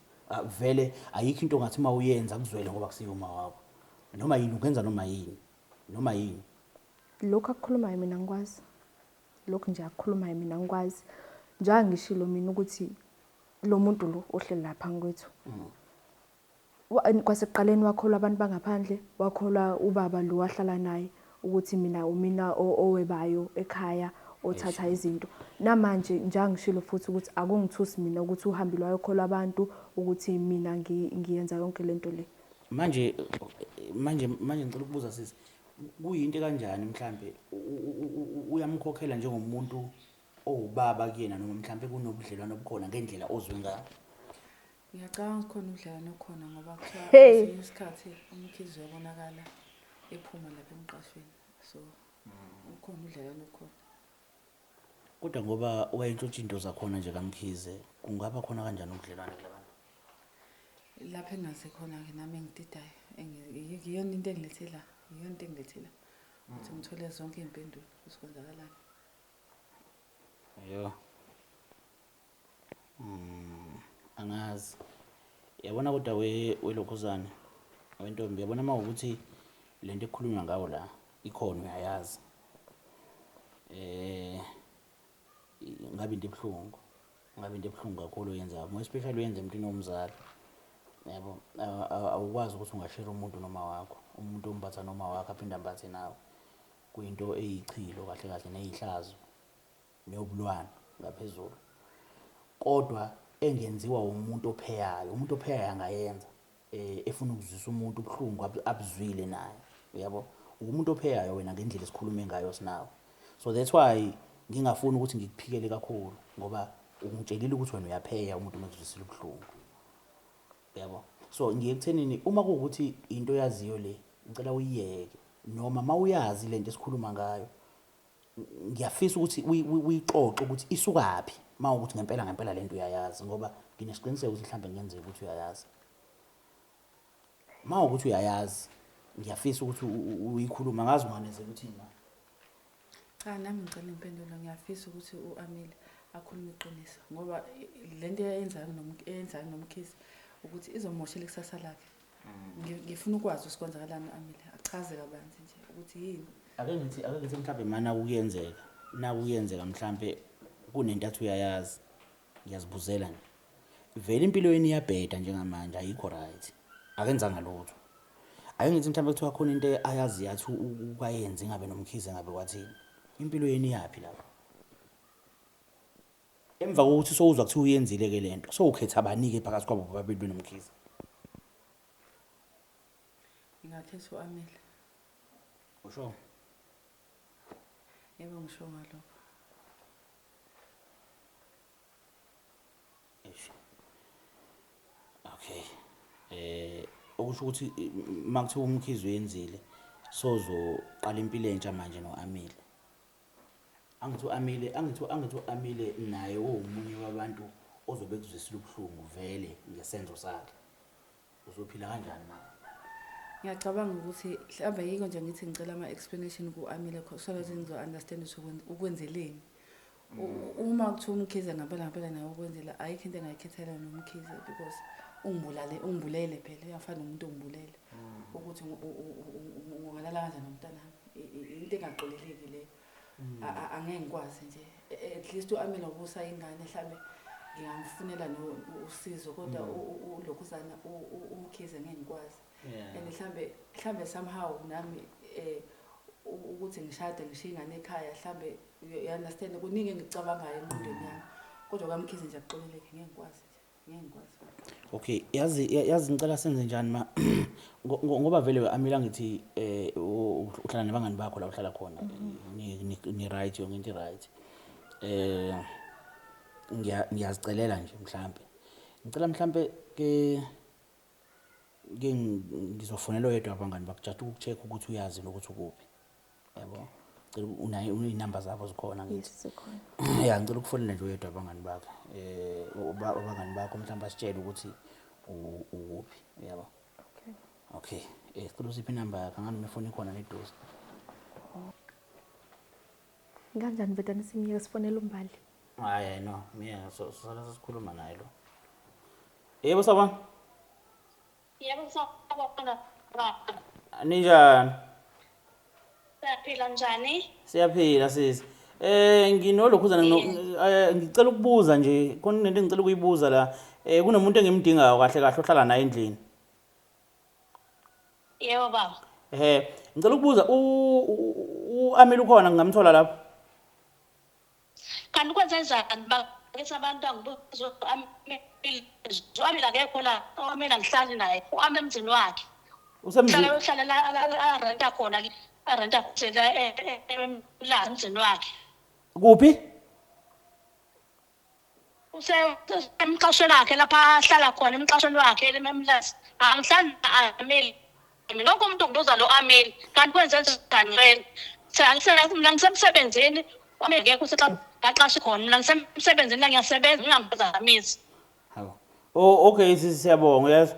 Vele ayikho into ongathi uma uyenza kuzwele ngoba kusiyo uma wakho. Noma yini ungenza noma yini. Noma yini. Lokhu akukhulumayo mina ngikwazi. Lokhu nje akukhulumayo mina ngikwazi. Njengoba ngishilo mina ukuthi lo muntu lo ohleli lapha kwethu. Kwasekuqaleni wakholwa abantu bangaphandle, wakholwa ubaba lo wahlala naye ukuthi mina umina owebayo ekhaya othatha izinto. Namanje njengoba ngishilo futhi ukuthi akungithusi mina ukuthi uhambile wayokholwa abantu ukuthi mina ngiyenza yonke lento le. Manje ngicela ukubuza sisi, kuyinto kanjani mhlambe uyamkhokhela njengomuntu owubaba kuyena noma mhlambe kunobudlelwano obukhona ngendlela ozwe ngayo? Ngiyacabanga khona ubudlelwano obukhona ngoba kuthiwa kwesinye isikhathi uMkhize uyabonakala ephuma lapha emqashweni, so ukhona ubudlelwano obukhona. Kodwa ngoba wayentshontsha into zakhona nje kaMkhize, kungaba khona kanjani ubudlelwano kulabantu? Lapha engazi khona-ke nami engididayo, iyona into engilethela, iyona into engilethela ukuthi ngithole zonke iy'mpendulo ukuthi kwenzakalani. Yho. Angazi. Yabona kodwa welokhuzane, wentombi, yabona uma ukuthi lento ekukhulunywa ngawo la ikhona uyayazi. Ngabe into ebuhlungu, ngabe into ebuhlungu kakhulu oyenzayo, more especially uyenza emntwini omzali. Yabo, awukwazi ukuthi ungashare umuntu noma wakho, umuntu ombatha noma wakho aphinde ambathe nawe. Kuyinto eyichilo kahle kahle neyihlazo neyobulwane ngaphezulu. Kodwa engenziwa umuntu opheyayo, umuntu opheyayo angayenza efuna ukuzwisa umuntu ubuhlungu abuzwile naye. Uyabo? Umuntu opheyayo wena ngendlela esikhulume ngayo sinawe. So that's why ngingafuni ukuthi ngikuphikele kakhulu ngoba ungitshelile ukuthi wena uyapheya umuntu mekuzwisile ubuhlungu. Uyabo? So ngiye ekuthenini uma kuwukuthi into oyaziyo le ngicela uyiyeke, noma mawuyazi lento esikhuluma ngayo ngiyafisa ukuthi uyixoxe ukuthi isukaphi mawukuthi ngempela ngempela lento uyayazi, ngoba nginesiqiniseko ukuthi mhlambe kungenzeka ukuthi uyayazi. Mawukuthi uyayazi ngiyafisa ukuthi uyikhuluma, ngazi unganezela uthini ma. Cha, nami ngicela impendulo, ngiyafisa ukuthi u-Amile akhulume iqiniso ngoba lento eyenzayo noMkhize ukuthi izomoshela ikusasa lakhe. Ngifuna ukwazi ukuthi kwenzakalani u-Amile, achaze kabanzi nje ukuthi yini. Ake ngithi mhlambe mana kuyenzeka, nakuyenzeka mhlambe kunento athi uyayazi, ngiyazibuzela nje. Vele impilo yeni iyabheda njengamanje, ayikho right. Akenzanga lutho. Ake ngithi mhlambe kuthiwa khona into ayazi athi ukayenze ngabe noMkhize ngabe kwathini. Impilo yeni iyaphi lapho? Emva kokuthi sowuzwa kuthiwa uyenzile ke lento, sowukhetha abanike phakathi kwabo bobabili benoMkhize. Ngingakhetha u-Amile. Usho? Yebo, ngisho ngalokho. Eish. Okay. Okusho ukuthi makuthiwa uMkhize uyenzile, sozoqala impilo entsha manje no-Amile. Angithi u-Amile naye uwumunye wabantu ozobe kuzwisile ubuhlungu vele ngesenzo sakhe. Uzophila kanjani ma? Ngiyacabanga ukuthi mhlawumbe yiko nje ngithi ngicela ama-explanation ku-Amile so that ngizo-understand ukuthi ukwenzeleni. Uma kuthiwa uMkhize ngempela ngempela naye ukwenzela, ayikho into engayikhethela noMkhize because ungibulele phela, uyafana nomuntu ongibulele. Ukuthi ungalala kanjani nomntanami, into engaxoleleki leyo. Angeke ngikwazi nje. At least u-Amile ubusa ingane mhlambe ngingamfunela usizo, kodwa ulokhuzana uMkhize ngeke ngikwazi. And mhlambe somehow nami ukuthi ngishade ngishiye ingane ekhaya, mhlambe you understand kuningi engikucabangayo engqondweni yami. Kodwa kwaMkhize nje akuxoleleke, ngeke ngikwazi nje, ngeke ngikwazi. Okay, yazi ngicela senze njani ma ngoba vele Amile ngithi uhlala nabangani bakho la uhlala khona, ni right yonke into right. Ngiyazicelela nje mhlambe. Ngicela mhlambe ke ngizofonela oyedwa abangani bakho just ukucheck ukuthi uyazi nokuthi ukuphi. Yabo. Ngicela unayo inamba zabo zikhona ngithi. Yes, zikhona. Ya, ngicela ukufonela nje oyedwa abangani bakhe. Abangani bakho mhlawumbe asitshele ukuthi ukuphi, yabo. Okay. Okay. Sicela usiphe inamba yakhe, ngani ifoni ikhona neduze. Kanjani bedana simyeke sifonela uMbali? Hayi, no, mina so sala sikhuluma naye lo. Yebo sawubona. Yebo sawubona baba. Ninjani? Siyaphila njani? Siyaphila sisi. Nginolokhuzana ngicela ukubuza nje, khona into engicela ukuyibuza la. Kunomuntu engimdingayo kahle kahle ohlala naye endlini. Yebo baba. Ehhe, ngicela ukubuza u-Amile ukhona ngingamthola lapho? Kanti kwenzenjani bakithi abantu angibuza u-Amile, u-Amile akekho la, u-Amile angihlali naye, u-Amile emzini wakhe. Usemzini? Uhlala la arenta khona, arenta khona la emzini wakhe. Kuphi? Usemqashweni wakhe lapha ahlala khona, emqashweni wakhe eMlazi. Angihlali na-Amile. Mina wonke umuntu ngibuza lo Amile, kanti kwenzenjani wena? Mina ngisemsebenzini, u-Amile akekho useqashe khona. Mina ngisemsebenzini la ngiyasebenza, ngingamphazamisi. Hawu. Oh, okay sisi, siyabonga uyezwa?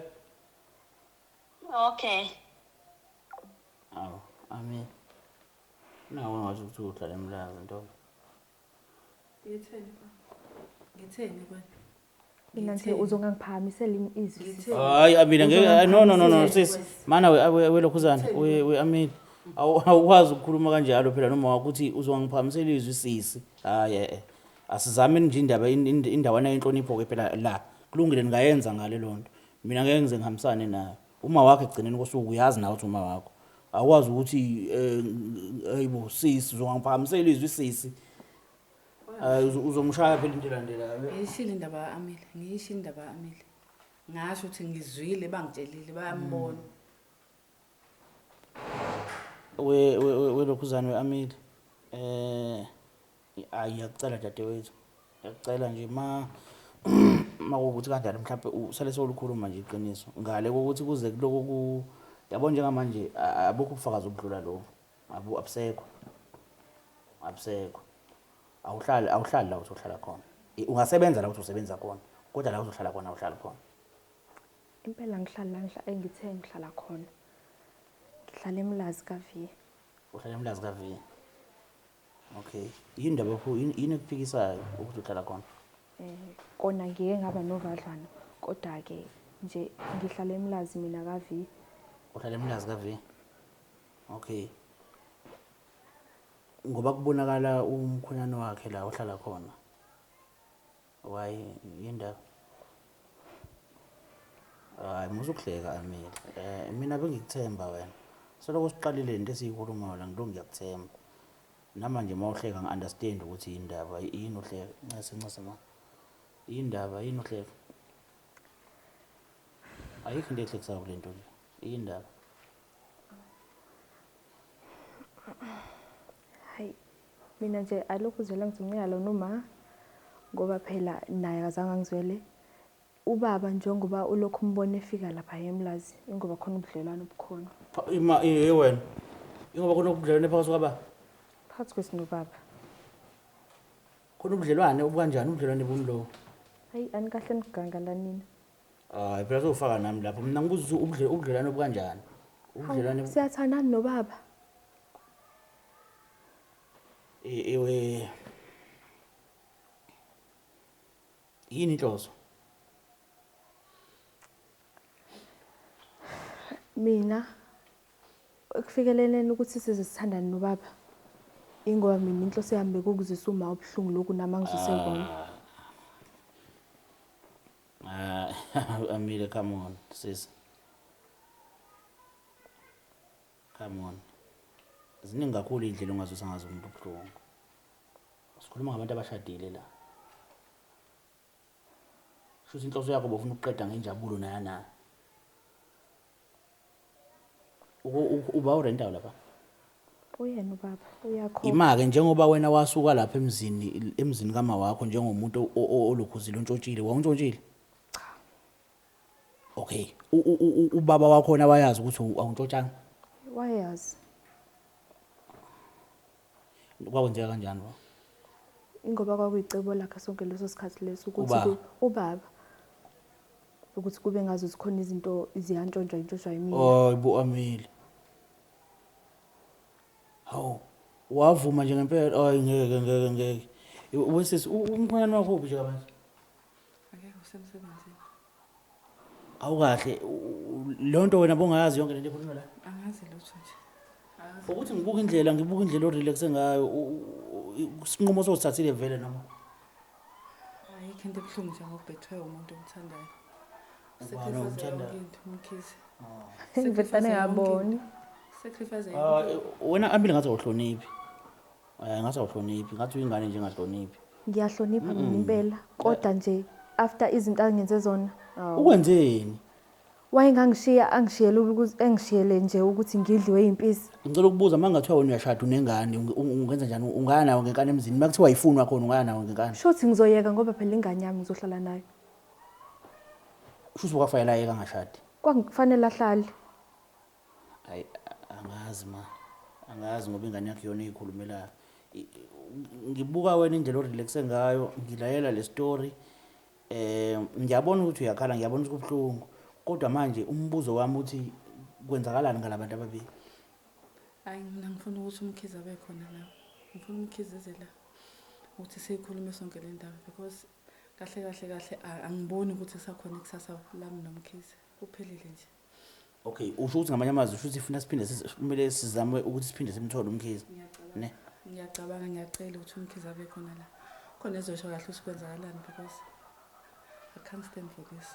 Okay. Hawu, Amile. Nawe ngathi ukuthi uhlala eMlazi ntombi. Ngitheni ba? Ngitheni kwena? Mina nje uzongangiphakamisela izwi sisi. Hayi Amile ngeke, no no no no sisi. Mana we lokhuzana, we Amile. Awukwazi ukukhuluma kanjalo phela noma ukuthi uzongiphakamisela izwi sisi. Hayi eh. Asizame nje indaba indawana yenhlonipho ke phela la. Kulungile ningayenza ngale lonto. Mina ngeke ngize ngihambisane nayo. Uma wakhe egcineni kosuku uyazi nawe ukuthi uma wakho. Awukwazi ukuthi hayibo sisi uzongiphakamisela izwi sisi. Hayi uzomshaya phela into elandelayo. Ngiyishilo indaba ka-Amile, ngiyishilo indaba ka-Amile. Ngasho ukuthi ngizwile bangitshelile bayambona. We we lokhuzana we-Amile. Ayi ngiyakucela dadewethu. Ngiyakucela nje ma makuwukuthi kanjani mhlawumbe usale sewulikhuluma nje iqiniso. Ngale kokuthi kuze kuloko ku yabo njengamanje abukho ubufakazi obudlula lobu. Abusekho. Abusekho. Awuhlali la uzohlala khona. Ungasebenza la uzosebenza khona, kodwa la uzohlala khona awuhlali khona. Impela ngihlala la engithe ngihlala khona. Ngihlala eMlazi ka-V. Uhlala eMlazi ka-V. Okay. Yini indaba yakho, yini ekuphikisayo ukuthi uhlala khona? Kona ngike ngaba novadlwana, kodwa ke nje ngihlala eMlazi mina ka-V. Uhlala eMlazi ka-V. Okay. Ngoba kubonakala umkhwenyana wakhe la ohlala khona. Why yindaba? Hayi musukuhleka Amile. Mina bengikuthemba wena. Soloko siqalile lento esiyikhulumayo la ngilokhu ngiyakuthemba. Namanje mawuhleka ngi-understand ukuthi yindaba yini uhleka. Ncese ncese ma. Yindaba yini uhleka? Ayikho into ehlekisayo kule nto le. Yindaba. Hayi mina nje alokhu uzwela ngizomnika lona uma ngoba phela naye akazange angizwele. Ubaba njengoba ulokhu umbona efika lapha eMlazi ingoba khona ubudlelwano obukhona. Ima wena. Ingoba khona ubudlelwano phakathi kwaba? Phakathi kwethu nobaba. Khona ubudlelwane obukanjani, ubudlelwane buni lobo? Hayi anikahle niganga la nina. Hayi phela sowufaka nami lapho. Mina ngibuza ukuthi ubudlelwane obukanjani? Ubudlelwane Siyathandana nobaba. Ewe. Yini inhloso? Mina ekufikeleleni ukuthi size sithandane nobaba ingoba mina inhloso yami bekukuzwisa uma ubuhlungu lokhu nami angizwise kona. Amile, come on sis. Come on. Ziningi kakhulu indlela ongazwisa ngazo umuntu ubuhlungu. Sikhuluma ngabantu abashadile la. Shuthi inhloso yakho bofuna ukuqeda ngenjabulo naye na. Uba urentayo lapha? Uyena ubaba, uyakhokha. Ima-ke njengoba wena wasuka lapha emzini kama wakho njengomuntu olokhuzile ontshontshile, wawuntshontshile? Cha. Okay. Ubaba wakhona wayazi ukuthi awuntshontshanga? Wayazi. Kwakwenzeka kanjani bo? Ingoba kwakuyicebo lakhe sonke leso sikhathi leso ukuthi Ubaba. Ubaba ukuthi kube ngazuthi khona izinto ziyantshontshwa intshontshwa yimina. Oh, bu Amile. Hawu, wavuma nje ngempela. Hayi ngeke ngeke ngeke. Wesisi, umkhwenyana wakho uphi nje kabanzi? Akekho usemsebenzini. Awukahle leyo nto wena bongayazi yonke lento ekhulunywa la. Angazi lutho nje. Angazi. Ukuthi ngibuka indlela orelaxe ngayo, isinqumo sosithathile vele noma? Ayikho into ebuhlungu njengokubhethwe umuntu omthandayo. Ubani Sacrifice omthandayo? yonke into, uMkhize. Ngivesane ngaboni. Sacrifice Ah, yonke into. wena Amile ngathi awuhloniphi. Ngathi awuhloniphi, ngathi uyingane nje engahloniphi. Ngiyahlonipha mina impela, kodwa nje after izinto angenze zona. Awu. Ukwenzeni? Wayengangishiya angishiyele ukuthi engishiyele nje ukuthi ngidliwe impisi. Ngicela ukubuza, uma ngathiwa wena uyashada unengane, ungenza njani? Ungaya nawo ngenkani emzini? Uma kuthiwa ayifunwa khona, ungaya nawo ngenkani? Shuthi ngizoyeka ngoba phela ingane yami ngizohlala nayo. Shuthi kwakufanele ayeke angashadi. Kwakufanele ahlale. Hayi, angazi ma. Angazi ngoba ingane yakhe iyona eyikhulumelayo. Ngibuka wena indlela orelaxe ngayo, ngilalela le story. Ngiyabona ukuthi uyakhala, ngiyabona ukuthi kubuhlungu. Kodwa manje umbuzo wami uthi kwenzakalani ngalabantu ababili? Hayi, mina ngifuna ukuthi uMkhize abe khona la. Ngifuna uMkhize eze la. Ukuthi siyikhulume sonke le ndaba because kahle kahle kahle angiboni ukuthi kusakhona ikusasa lami noMkhize. Kuphelile nje. Okay, usho ukuthi ngamanye amazwi usho ukuthi ifuna siphinde kumele sizame ukuthi siphinde simthole uMkhize. Ngiyacabanga. Ne? Ngiyacabanga, ngiyacela ukuthi uMkhize abe khona la. Khona ezosho kahle ukuthi kwenzakalani because I can't stand for this.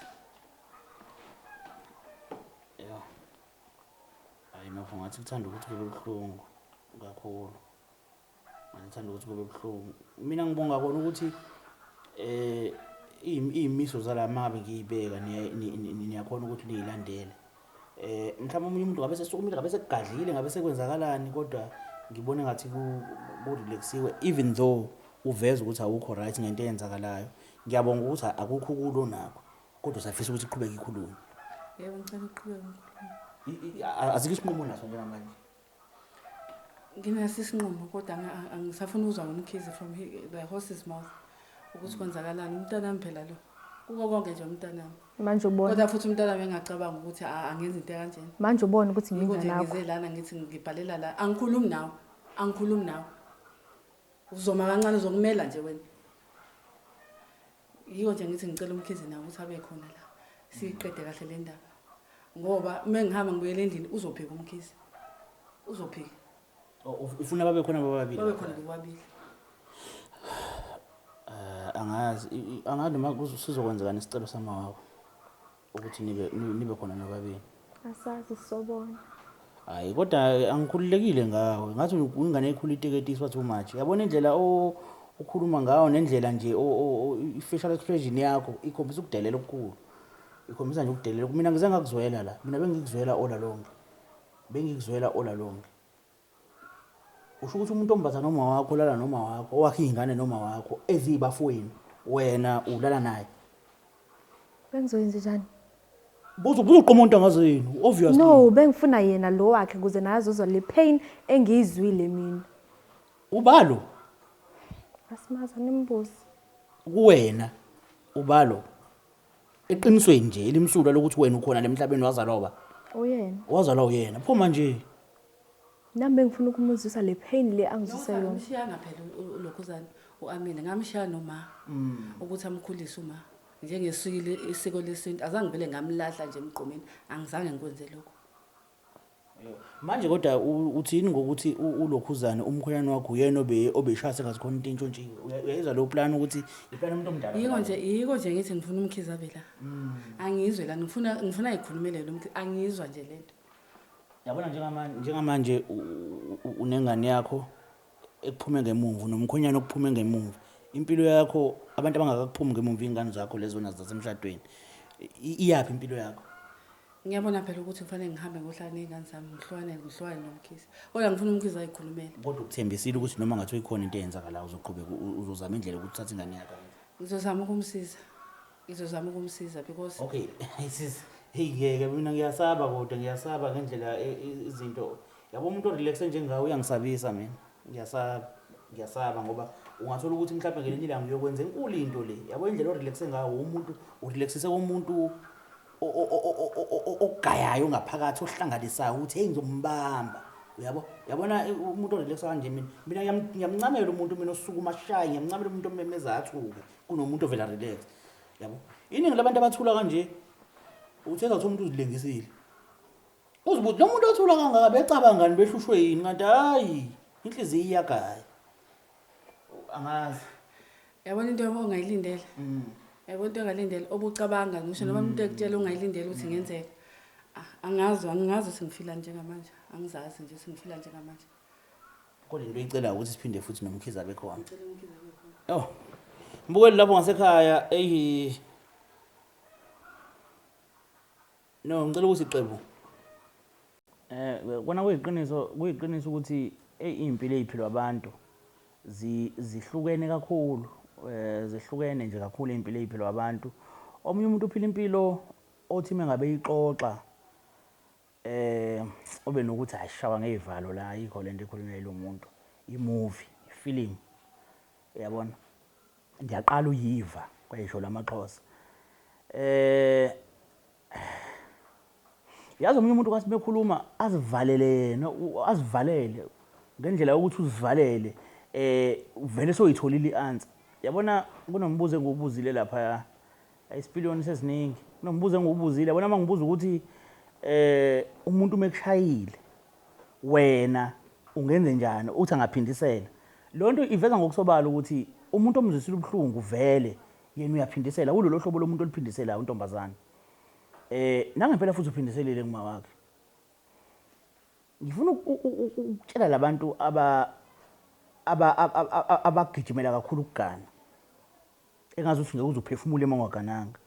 Yeah. Hayi nokho ngathi kuthanda ukuthi kube buhlungu kakhulu. Ngathi kuthanda ukuthi kube buhlungu. Mina ngibonga kona ukuthi iy'miso zala mangabe ngiyibeka niyakhona ukuthi niyilandele. Mhlawumbe omunye umuntu ngabe sesukumile, ngabe sekugadlile, ngabe sekwenzakalani, kodwa ngibona ngathi ku-relaxiwe even though uveza ukuthi awukho right ngento eyenzakalayo. Ngiyabonga ukuthi akukho kulo nakho, kodwa usafisa ukuthi iqhubeke ikhulume. Yebo, ngicela uqhubeke ngikhulume. Asikho isinqumo naso njengamanje. Nginaso isinqumo kodwa angisafuni ukuzwa ngoMkhize from the horse's mouth ukuthi kwenzakalani. Umntanami phela lo. Kuko konke nje umntanami. Manje ubona. Kodwa futhi umntanami engacabanga ukuthi angenza into kanjena. Manje ubona ukuthi Yikho nje ngingane yakho. ngize lana ngithi ngibhalela la. Angikhulumi nawe. Angikhulumi nawe. Uzoma kancane, uzokumela nje wena. Yiko nje ngithi ngicela uMkhize nawe ukuthi abe khona la. Siyiqede kahle le ndaba. Ngoba uma ngihamba ngibuyele endlini uzophika uMkhize. Uzophika. Oh, ufuna babe khona bobabili? Babe khona bobabili. Angazi angazi noma sizokwenzeka isicelo samawakho ukuthi nibe khona nobabili. Asazi, sizobona. Hayi, kodwa angikhululekile ngawe. Ngathi ingane ekhula iteketiswa too much. Yabona indlela okhuluma ngayo nendlela nje i-facial expression yakho ikhombisa ukudelela okukhulu. Ikhombisa nje ukudelela. Mina ngize ngakuzwela la. Mina bengikuzwela all along. Bengikuzwela all along. Usho ukuthi umuntu ombatha noma wakho, ulala noma wakho, owakhe iy'ngane noma wakho, eziyibafowenu, wena ulala naye. Bengizoyenza njani? Buzoqoma umuntu angazenu, obviously. No, bengifuna yena lo wakhe ukuze naye azozwa le pain engiyizwile mina. Ubalo Asimazi, animbuzi. Kuwena ubalo. Eqinisweni nje elimsulwa lokuthi wena ukhona lemhlabeni wazalwa ba. Uyena. Wazalwa uyena. Pho manje Nami bengifuna ukumuzwisa le pain le angizwise yona. Ngamshiyanga phela ulokhuzana u-Amina, ngamshiya noma ukuthi amkhulise uma njengesiko, isiko lesintu. Azange vele ngamlahla nje emgqomeni, angizange ngikwenze lokho. Manje kodwa uthini ngokuthi ulokhuzane umkhwenyana wakho uyena obeshaya sengathi khona into entshontshiwe? Uyayizwa leyo plan ukuthi iplan yomuntu omdala? Yiko nje ngithi ngifuna uMkhize abe la. Angizwe la, ngifuna ayikhulumele lo Mkhize, angizwa nje lento. Yabona njengamanje unengane yakho ekuphume ngemumva, nomkhwenyana okuphume ngemumva. Impilo yakho, abantu abangakakuphumi ngemumva, iy'ngane zakho lezo nazo zasemshadweni. Iyaphi impilo yakho? Ngiyabona phela ukuthi kufanele ngihambe ngohlala ney'ngane zami, ngihlukane noMkhize. Kodwa ngifuna uMkhize ayikhulumele. Kodwa ukuthembisile ukuthi noma ngathiwa ikhona into eyenzakalayo uzoqhubeka uzozama indlela yokuthi uthathe ingane yakho. Ngizozama ukumsiza. Ngizozama ukumsiza because Okay, sis, hey ngeke, mina ngiyasaba, kodwa ngiyasaba ngendlela izinto. Yabo, umuntu orelaxe njengawe uyangisabisa mina. Ngiyasaba. Ngiyasaba ngoba ungathola ukuthi mhlawumbe ngelinye ilanga uyokwenza enkulu into le. Yabo, indlela orelaxe ngawo umuntu urelaxise komuntu ogayayo ngaphakathi, ohlanganisayo ukuthi hey, ngizombamba. Uyabo? Yabona umuntu orelaxa kanje, mina ngiyamncamela umuntu mina osukuma ashaye, ngiyamncamela umuntu omemeza athuke kunomuntu ovela relax. Yabo? Iningi labantu abathula kanje Uthenga ukuthi umuntu uzilengisile. Uzibuthi lo muntu othula kangaka becabangani behlushwe yini kanti hayi inhliziyo iyagaya. Angazi. Yabona into ongayilindela. Yabona into ongalindela obucabanga ngisho noma umuntu ekutshela ungayilindela ukuthi ingenzeka. Ah, angazi angazi ukuthi ngifila njengamanje. Angizazi nje ukuthi ngifila njengamanje. Kodwa into oyicelayo ukuthi siphinde futhi noMkhize abe khona. Oh. Mbukeli lapho ngasekhaya eyi No, ngicela ukuthi iqembu. Eh kona kuyiqiniso kuyiqiniso ukuthi eyimpilo eziphilwa abantu zihlukene kakhulu eh zihlukene nje kakhulu impilo eziphilwa abantu. Omunye umuntu uphila impilo othi mengabe ixoxa eh ube nokuthi ayishawa ngezivalo la ayikho lento ekhulunywa yilo muntu. I-movie, i-film. Uyabona? Ngiyaqala uyiva kwayisho lamaXhosa. Eh yazi omunye umuntu kwathi bekhuluma azivalele yena azivalele ngendlela yokuthi uzivalele eh vele soyitholile i-answer. Yabona kunombuzo engiwubuzile lapha isipiliyoni sesiningi. Kunombuzo engiwubuzile yabona uma ngibuza ukuthi eh umuntu uma ekushayile wena ungenze njani uthi angaphindisela. Leyo nto iveza ngokusobala ukuthi umuntu omzwisile ubuhlungu vele yena uyaphindisela ulolo hlobo lomuntu oluphindiselayo untombazane. Eh nangempela futhi uphindiselile kuma wakhe. Ngifuna ukutshela labantu aba aba abagijimela kakhulu ukugana. Engazuthi ngeke uze uphefumule uma ungagananga.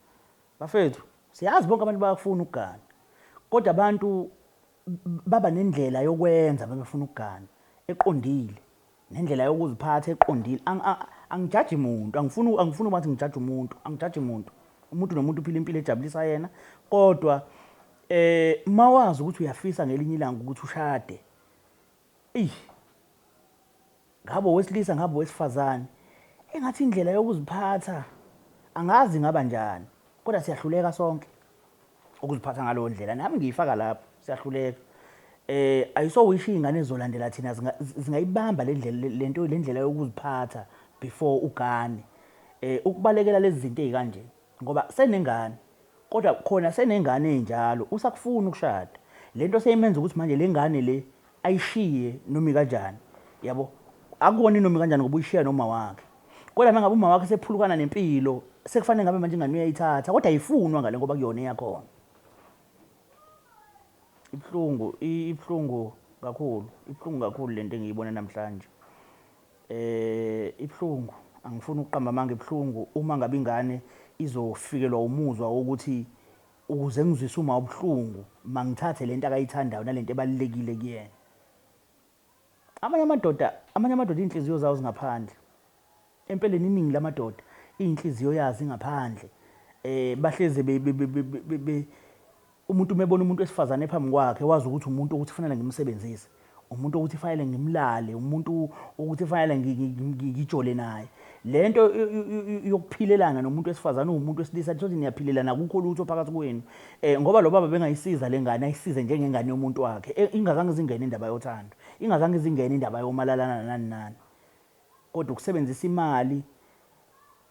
Bafethu, siyazi bonke abantu bayakufuna ukugana. Kodwa abantu baba nendlela yokwenza bebefuna ukugana eqondile nendlela yokuziphatha eqondile. Angijaji muntu, angifuni angifuni ukuthi ngijaje umuntu, angijaji muntu. Umuntu nomuntu uphila impilo ejabulisa yena, kodwa eh mawazi ukuthi uyafisa ngelinye ilanga ukuthi ushade. Eyi ngabe owesilisa ngabe owesifazane engathi indlela yokuziphatha angazi ingaba njani kodwa siyahluleka sonke ukuziphatha ngaleyo ndlela nami ngiyifaka lapho siyahluleka eh ayisowisho izingane ezolandela thina zingayibamba le ndlela lento le ndlela yokuziphatha before ugane eh ukubalekela lezi zinto ezikanje ngoba senengane kodwa khona senengane enjalo usakufuna ukushada lento seyimenza ukuthi manje lengane le ayishiye noma ikanjani yabo akubona noma ikanjani ngoba uyishiya noma wakhe kodwa mangabe uma wakhe sephulukana nempilo sekufanele ngabe manje ingane uyayithatha kodwa ayifunwa ngale ngoba kuyona eyakhona ibuhlungu ibuhlungu kakhulu ibuhlungu kakhulu lento engiyibona namhlanje eh ibuhlungu angifuni ukuqamba amanga ibuhlungu uma ngabe ingane izofikelwa umuzwa wokuthi ukuze ngizwise uma ubuhlungu mangithathe lento akayithandayo nalento ebalulekile kuyena amanye amadoda amanye amadoda inhliziyo zawo zingaphandle empeleni iningi lamadoda inhliziyo yazi ingaphandle eh bahleze be umuntu uma ebona umuntu wesifazane phambi kwakhe wazi ukuthi umuntu ukuthi kufanele ngimsebenzise umuntu ukuthi fanele ngimlale umuntu ukuthi fanele ngijole naye lento yokuphilelana nomuntu wesifazane uwumuntu wesilisa thothi niyaphilelana akukho lutho phakathi kwenu eh ngoba lo baba bengayisiza lengane ayisize njengengane yomuntu wakhe eh, ingazange izingene indaba yothando ingazange izingene indaba yomalalana nani nani kodwa ukusebenzisa imali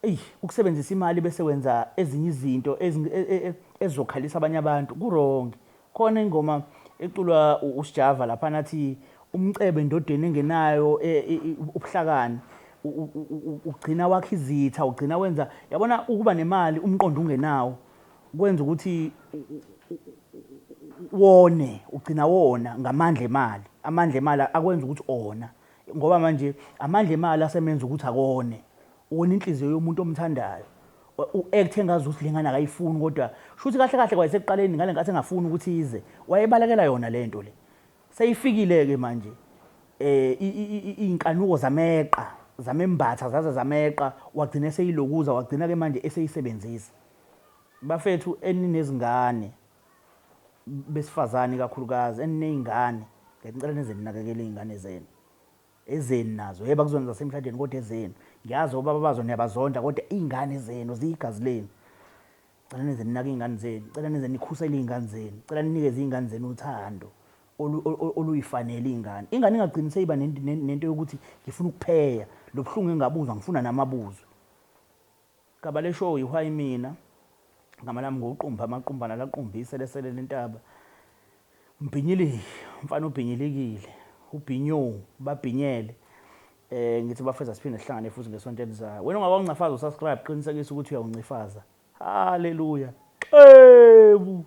Eyi ukusebenzisa imali bese wenza ezinye izinto e, e, ezizokhalisa abanye abantu ku-wrong. Khona ingoma eculwa uSjava laphana athi umcebo endodeni engenayo e, ubuhlakani ugcina wakha izitha ugcina wenza yabona ukuba nemali umqondo ungenawo kwenza ukuthi wone ugcina wona ngamandla emali amandla emali akwenza ukuthi ona ngoba manje amandla emali asemenza ukuthi akone wona inhliziyo yomuntu omthandayo u-act engazi ukuthi lengane akayifuni kodwa shuthi kahle kahle kwayesekuqaleni ngale nkathi engafuni ukuthi ize wayebalekela yona lento le seyifikile ke manje eh inkanuko zameqa zamembatha zaze zameqa wagcina eseyilokuza wagcina ke manje eseyisebenzisa bafethu eninezingane besifazane kakhulukazi eninezingane ngiyacela nize ninakekele izingane zenu Ezenu nazo. Yebo akuzona zasemshadweni kodwa ezenu. Ngiyazi obaba bazo niyabazonda kodwa iy'ngane zenu ziyigazi lenu. Cela nize ninake iy'ngane zenu. Cela nize nikhusele iy'ngane zenu. Cela ninikeze iy'ngane zenu uthando oluyifanele iy'ngane. Ingane ingagcini seyiba nento yokuthi ngifuna ukupheya. Lo buhlungu engabuzwa ngifuna nami abuzwe. Gaba le show ihwayi mina. Igama lami nguqumba amaqumbana laqumbise lesele lentaba. Mbhinyiliki, umfana ubhinyilikile, ubhinyo, babhinyele. Eh ngithi bafeza siphinde sihlangane futhi ngesonto elizayo. Wena ungakawuncafaza usubscribe qinisekisa ukuthi uyawuncifaza. Haleluya. Xebu.